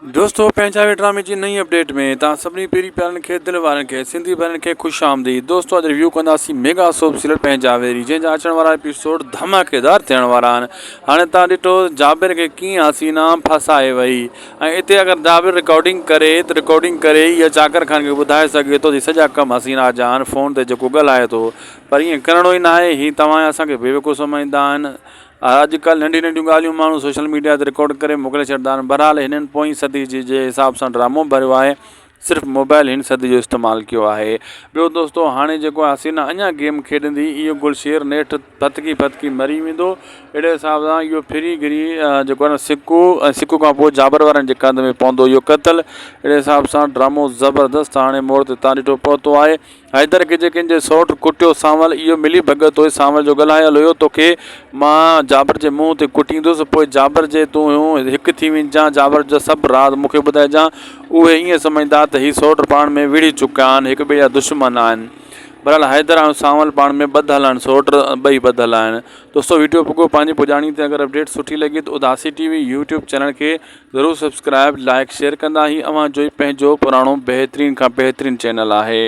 دوستو پنهنجا ڊرامي جي نئين اپڊيٽ ۾ توهان سڀني پيري پيارن کي دل وارن کي سنڌي ڀائرن کي خوش آمديد دوستو اڄ ريويو ڪنداسين ميگا سوپ سيريل پنهنجا ويري جنهن جا اچڻ وارا ايپيسوڊ ڌماڪيدار ٿيڻ وارا آهن هاڻي توهان ڏٺو جابر کي ڪيئن حسينا ڦاسائي وئي ۽ اتي اگر جابر رڪارڊنگ ڪري ته رڪارڊنگ ڪري اها چاڪر خان کي ٻڌائي سگهي ٿو ته سڄا ڪم حسينا جا آهن فون تي جيڪو ڳالهائي ٿو پر ائين ڪرڻو ئي ناهي هي توهان اسان کي بيوقوف سمجهندا آهن اڄڪلهه ننڍيون ننڍيون ڳالهيون ماڻهو سوشل ميڊيا تي رڪارڊ ڪري موڪلي ڇڏندا آهن بهرحال هنن پوئين صدي جي جي حساب سان ڊرامو ڀريو آهي صرف موبائل هن صدي جو استعمال ڪيو آهي ٻيو دوستو هاڻي جيڪو آهي حسينا اڃا گيم کيڏندي اهو گلشير نيٺ ڦٿڪي ڦٿڪي مري ويندو اهڙي حساب سان اهو ڦري گهري جيڪو آهي نه سڪو ۽ سڪو کان پوء جابر وارن جي ڪنڌ ۾ پوندو اهو قتل اهڙي حساب سان ڊرامو زبردست هاڻي موڙ تي تان ڏٺو پهتو آهي حيدر کي جيڪن جي سئوٽ ڪٽيو سانول اهو ملي ڀڳت هئي سانول جو ڳالهايل هيو توکي مان جابر جي منهن تي ڪٽيندس پوء جابر جي تون هڪ ٿي وڃجان جابر جا سڀ راز مون کي ٻڌائجان اهي ائين سمجهندا ته هي سئوٽ پاڻ ۾ وڙهي چڪا آهن هڪ ٻئي جا دشمن آهن بهرحال حيدر ۽ سانول پاڻ ۾ ٻڌل آهن سئوٽ ٻئي ٻڌل آهن دوستو ويڊيو پڳو پنهنجي پڄاڻي تي اگر اپڊيٽ سٺي لڳي ته اداسي ٽي وي يوٽيوب چينل کي ضرور سبسڪرائب لائڪ شيئر ڪندا هي اوهان جو ئي پنهنجو پراڻو بهترين کان بهترين چينل آهي.